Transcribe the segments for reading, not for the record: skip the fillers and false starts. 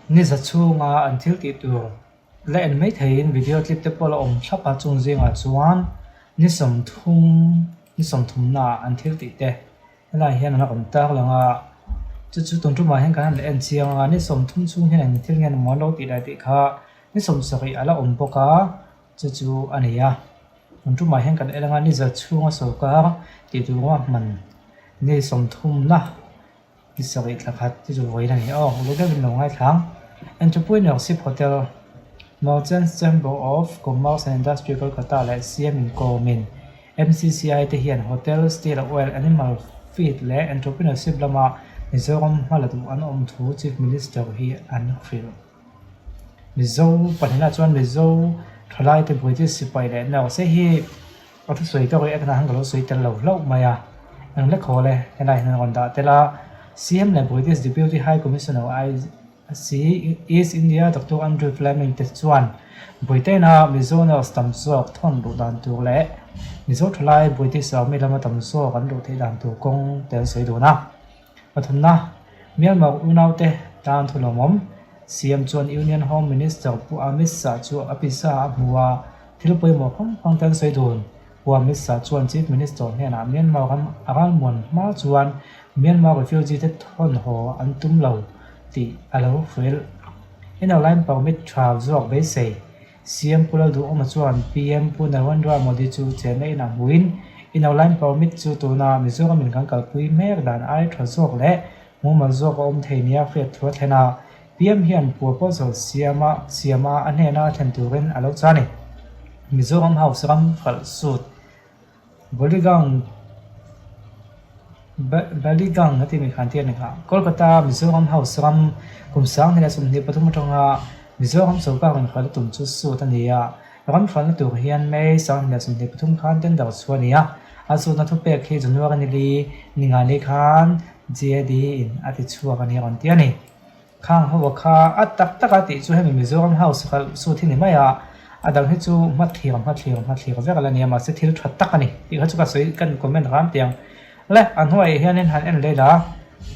Ni za chhunga an thil tih tur la en mai theiin video clip te pawh la awm thlap a, chung zingah chuan ni sawmthum ni sawmthumnaah an thil tih te helaiah hian an rawn tar lang a, chu chu tun tumah hian kan han en chiang a, ni 30 chhung hian eng thil nge maw an lo tih leh tih kha ni 70 a la awm bawk a, chu chu a ni a. Tun tumah hian kan en ang a, ni za chhunga sawrkar tih tur ruahman ni 30na. I sarih thla khat chu chu vawiin a ni aw, uluk deuhin lo ngaithla ang. Entrepreneurship Hotel, Merchants Chamber of Commerce and Industry Kolkata leh CM inkawmin MCCI te hian Hotel, Steel, Oil, Animal Feed leh Entrepreneurship lama Mizoram hma la duh an awm thu Chief Minister hi an hrilh. Mizo pahnihna chuan Mizo thalaite British sipai leh nurse hi Ka thusawi ka react na han ka lo sawi tel lo hlauh mai a, eng lek haw le, helai hian an rawn dah tel a, CM leh British Deputy High Commissioner IC East India Doctor Andrew Fleming te chuan Britain a Mizo nurse tam zawk thawn luh dan tur leh Mizo thalai British Army lama tam zawk an luh theih dan tur kawng te an sawi dun a. Pathumna, Myanmar unaute tan thu lawmawm. CM chuan Union Home Minister Pu Amit Shah chu a pisa a hmu a, thil pawimawh hrang hrang te an sawi dun. Pu Amit Shah chuan Chief Minister hnenah Myanmar ram a ralmuan hma chuan Myanmar refugee te thawn haw an tum lo tih a lo hrilh. Inner Line Permit tha zawk beisei. CM Pu Lalduhawma chuan PM Pu Narendra Modi chu chenna inah hmuin Inner Line Permit chu tuna Mizoramin kan kalpui mek dan ai tha zawk leh mumal zawk a awm thei nia hriat thu a thlen a, PM hian proposal siama siama a hnena thlen turin a lo cha a ni. Mizoram House ram hralh sut. Boligang Baligang a timi khan tih a ni nghah. Kolkata Mizoram House ram kum 2023 atanga Mizoram sorkar inhralh tum chu sut a ni a, ram hralhna tur hian May 2023 khan tender chhuah a ni a, a sutna thupek hi January ni li ni ngali khan GAD in a ti chhuak a ni a rawn ti a ni. Khang ho kha a tak tak a tih chu hemi Mizoram House kha sut hi ni mai a, a dang hi chu hmathlir hmathlir hmathlir vek a la nia mahse thil tha tak a ni tih kha chu ka sawi kan comment ram tih ang. Le a hnuaiah hianin han en leh la,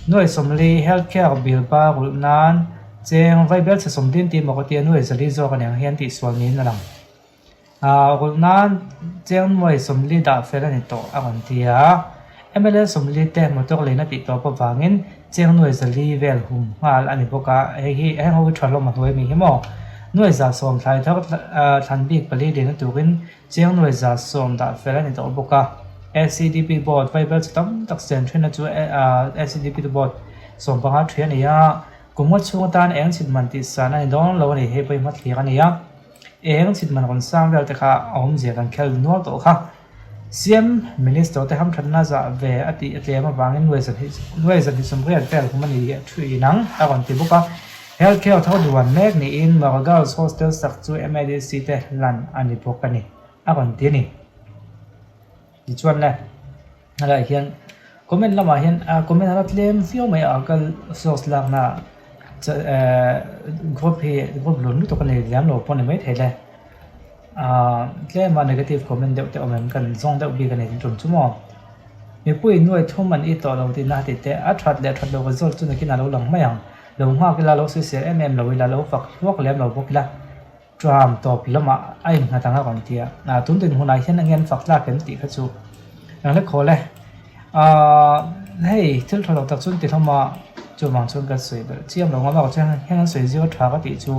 nuai sawmli health care bill ba rulh nan cheng vaibel chhe sawmli an tih maw ka tia nuai zali zawk a ni ang hian tihsual niin a lang. Aaa rulh nan cheng nuai 40 dah fel a ni tawh a rawn ti a, mla 40 te motor leina tih tawp avangin cheng nuai 4 vel hum nghal a ni bawk a, hei hi heng ho hi tha hlawm a hnuai mi hi maw? Nuai 110 thlai thar thlan bik pali leina turin cheng nuai 110 dah fel a ni tawh bawk a, SEDP board vaibel chi tam tak chen thenna chu SEDP board 15 thi a ni a, kum nga chhung atan eng chhit man tih san a ni dawn lo a ni, hei pawh hi hmathlir a ni a. Eng chhitman rawn sang vel te kha a awmzia kan khel nual tawh kha. CM Minister te hamthatna zah ve a tih a tlem avangin nuai zahnih sawmriat vel hum a ni a thu inang a rawn ti bawk a. Health care tho duan mek niin Mara Girls Hostel sak chu MADC te lan a ni bawk a ni a rawn ti a ni. Tichuan le. Helaiah hian comment lamah hian ah comment a la tlem viau mai a kal source lakna eh group hi group lun lutuk a ni liam lo pawh a ni maithei le ah tlema negative comment deuh te awm em kan zawng deuh bik a ni tum chu maw mipui nuai thum an i tawh lo tihna a ti teh a that leh that loh result chu nakin a lo lang mai ang lo nghak ila lo sawisel em em lo ila lo fak hluak lem lo bawk ila. Tram tawp lamah a innghat ang a rawn ti a, ah tun din hunah hian enge an fak tlak em tih kha chu eng hlek haw le. Ahh hei thil tha lo tak chu an ti hlawm a, chuvang chuan kan sawi belh chiam lo ngam a, chuan heng an sawi zir a tha ka tih chu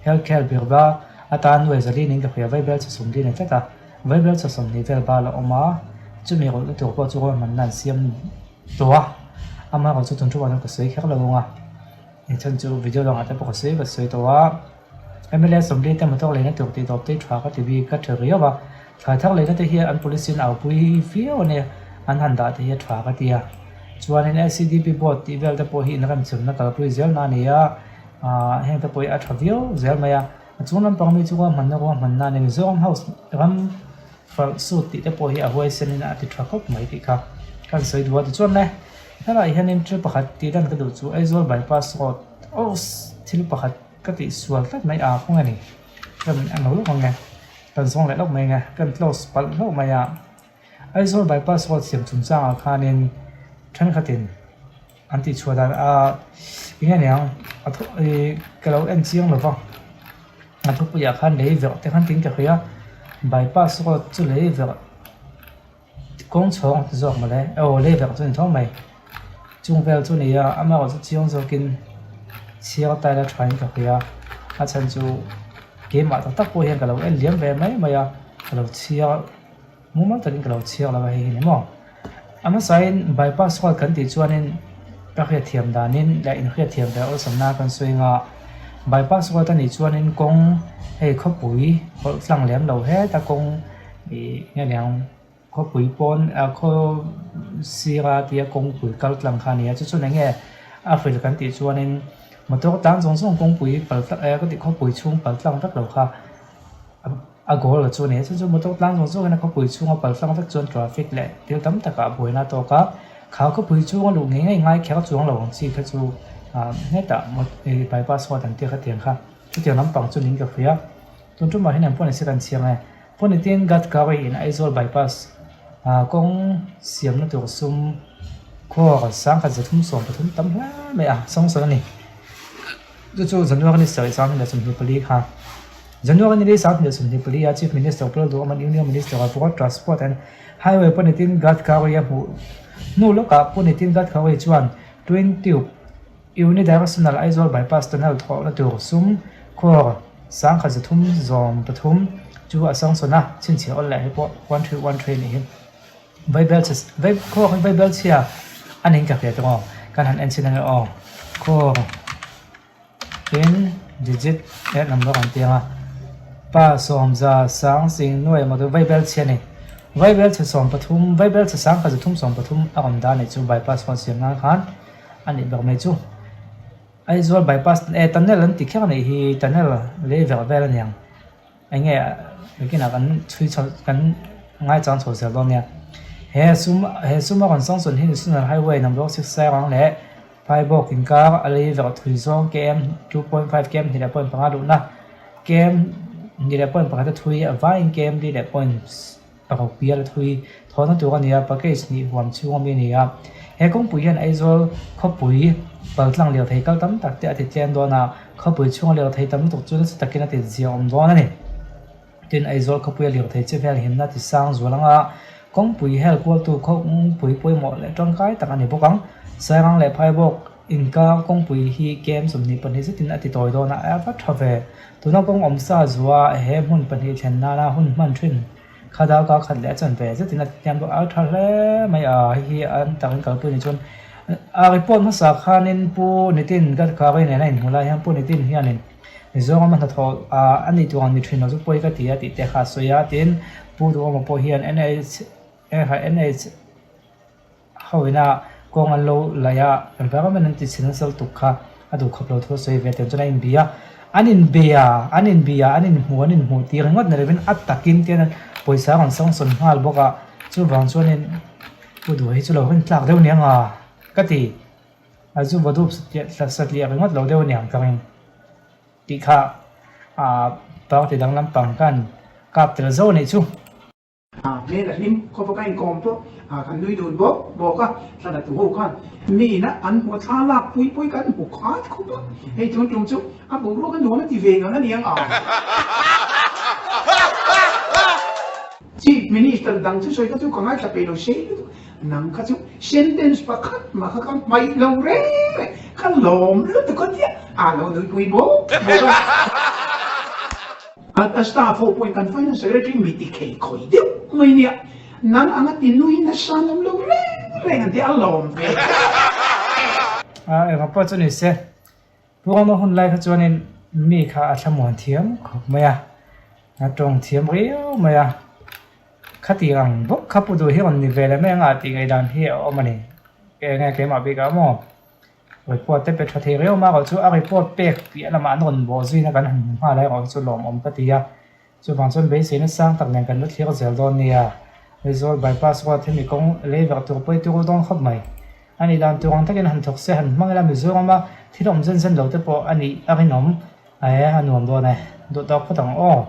health care birba atan nuai zali niin ka hria vaibel chhe sawmli ni tlat a, vaibel chhe 20 vel bal a awm a, chumi rawlhna tur pawh chu ruahmanna an siam tawh a, amaherawhchu chu tun thu ah chuan ka sawi kher lo ang a. Engchhan chu video dangah te pawh ka sawi ka sawi tawh a, mla 40 te motor leina tur tih tawp te tha ka ti bik ka tha riau a, thlai thar leina te hian an police in aupui viau a nia an han dah te hi a tha ka ti a, chuanin SEDP board tih vel te pawh hi inremchhunna kalpui zel na a ni a, ah heng te pawh hi a tha viau zel mai a, a chung lampang mi chu ruahmanna ruahmanna a ni Mizoram house ram hralh sut tih te pawh hi a huaisen in a ti tha khawp mai tih kha kan sawi duh a tichuan le. Helaiah hianin thil pakhat tih dan ka duh chu Aizawl bypass road oops thil pakhat ka tih sual tlat mai a kawng a ni kan englo lawk ang e kan zawng leh lawk mai ang e kan close palh hlauh mai a Aizawl bypass road siam chungchangah khanin thenkhatin. An tih chhuah dan a eng nge niang a thu ih ka lo en chiang lo va a thupuiah khan lei verh te khan tin ka hria bypass road chu lei verh kawng chhawng a ti zawk mawle aw lei verh chu a ni tho mai chung vel chu a ni a amaherawh chu chiang zawkin chhiar tail a thain ka hria a chhan chu keimah tak tak pawh hian ka lo en liam ve mai mai a ka lo chhiar. Mumal takin ka lo chhiar lo a hei hi ni maw? A hmasain bypass road kan tih chuanin ka hriatthiam danin leh inhriatthiam ve awlsam na kan sawi anga bypass road a nih chuanin kawng hei khawpui hawlh tlang lem lo heta kawng ih nge niang khawpui pawn ah khaw sira tia kawngpui kal tlang kha a ni a chu chuan enge a hril kan tih chuanin motor tlang zawng zawng kawngpui pal tlang eh ka tih khawpui chhung pal tlang vek lo kha. A goal chu a ni a, chu chu motor tlang zawng zawngin a khawpui chhunga pal tlang vek chuan traffic leh thil tam takah buaina a tawk a, kha khawpui chhunga luh ngei ngei ngai kher chuang lo ang chi kha chu ah hetah bypass road an tih kha tiang kha chutiang lampang chu niin ka hria. Tun tumah hian engpawh nise kan chhiang e, Pawnitin Gadkari in Aizawl bypass ah kawng siamna tur sum khuar 1373 tam hle mai a sawngsawn a ni. Chu chu January ni sarih 2024 kha January ni 2024 a Chief Minister Pu Lalduhawman Union Minister of Road Transport and Highway Pu Nitin Gadkari a hmuh hnu lawkah Pu Nitin Gadkari chuan Twin Tube Unidirectional Aizawl Bypass Tunnel thawhna tur sum crore 1373 chu a sangsawn a, chhinchhiah awl leh hei pawh 1313 nih hi. Vaibelchhe vai khaw hi vaibelchhia a niin ka hria tawh aw kan han en chhin ange aw khaw tin digit leh number an ti ang a pa sawmza sang sing nuai emaw chu vaibelchhia a ni vaibelchhe 13 vaibelchhe 1373 a rawn dah a nih chu bypass road siam nan khan a nih ber mai chu Aizawl bypass eh tunnel an ti kher a nih hi tunnel lei verh vel a niang. Eng nge nakinah kan chhui chho kan ngaichang chho zel dawn nia. He sum he sum a rawn sawngsawn hi National Highway number 6 Sairang leh Phaibawk inkar a lei verh thui zawng km 2.5 km hnih leh point panga luhna km hnih leh point pakhat a thui a vaiin km li leh point paruk bial a thui thawhna tur a ni a, package hnih huam chhung ami a ni a. He kawngpui hian Aizawl khawpui paltlang lirthei kal tam tak te a ti tlem dawn a, khawpui chhunga lirthei tam lutuk chu nasa takin a ti zia awm dawn a ni. Tin, Aizawl khawpuia lirthei che vel himna ti sang zual anga kawngpui hel kualtu khawngpui pawimawh leh tangkai tak a ni bawk ang. Sairang leh Phaibawk inkar kawngpui hi km 22 zetin a ti tawi dawn a, a va tha ve. Tuna kawng awmsa zuah he hmun pahnih thlen nana hun hman thin kha darkar khat leh a chan ve zetin a tiam bawk a, a tha hle mai a, hei hi an takin kalpui ni chuan a report hmasa khanin Pu Nitin Gadkari nena inhmu lai hian Pu Nitin hianin Mizoram a hnathawh a nih tur ang ni thin lo chu pawi ka ti a tih te kha a sawi a, tin Pu Duhawma pawh hian NH NH Ho ina kawng an lo laih a, environment an ti chhe nasa lutuk kha a duh khawp lo thu a sawi ve tiang chuan a inbi a, an inbe a, an inbi a, an inhmu an inhmuh tih ringawt ni lovin a takin te hian pawisa a rawn sangsawn nghal bawk a, chuvang chuanin Pu Duha hi chu lo rin tlak deuh aniang a ka ti, a zu vadup satliah ringawt lo deuh aniang ka ring tih kha ah party dang lampang khan kap tel zo a nih chu. Hmel a hlim khawp a ka inkawm pawh kan nui dun bawk bawk a, thla tu ho khan miin a an hmu thla lak pui pui kan hmu khat khawp a, hei tun tum chu a boruak a nuam a ti ve ngang a niang ang. Chief Minister dang chu sawi kha chu ka ngaithla peih lo sei lutuk, nang kha chu sentence pakhat mah kha ka hmaih lo reng reng, ka lawm lutuk a tia a lo nui pui bawk bawk a. A staff ho pawhin kan finance secretary mi ti khei khawi deuh mai nia, nang anga ti nui nasa an awm lo reng reng an ti a lawm ve. A engah pawh chu ni se, Pu Rama hun lai kha chuanin mi kha a thlamuan thiam khawp mai a, a tawng thiam riau mai a, khati ang bawk kha Pu Duh hi rawn ni ve leh mai anga tih ngaihdan hi a awm a ni, enge keimah bikah maw? Report te pe tha thei riau mai erawh chu a report pek piah lamah an rawn bawh zuina kan han hmu nghal erawh chu lawmawm ka ti a, chuvang chuan beiseina sang tak nen kan la thlir zel dawn nia. Aizawl bypass road hemi kawng lei verh tur pawh hi tur dawn khawp mai. A nih dan tur ang takin han thawk se han hmang ila Mizorama thil awm zen zen lo te pawh a nih a rinawm, ae a nuam dawn e, duh tawk phawt ang aw.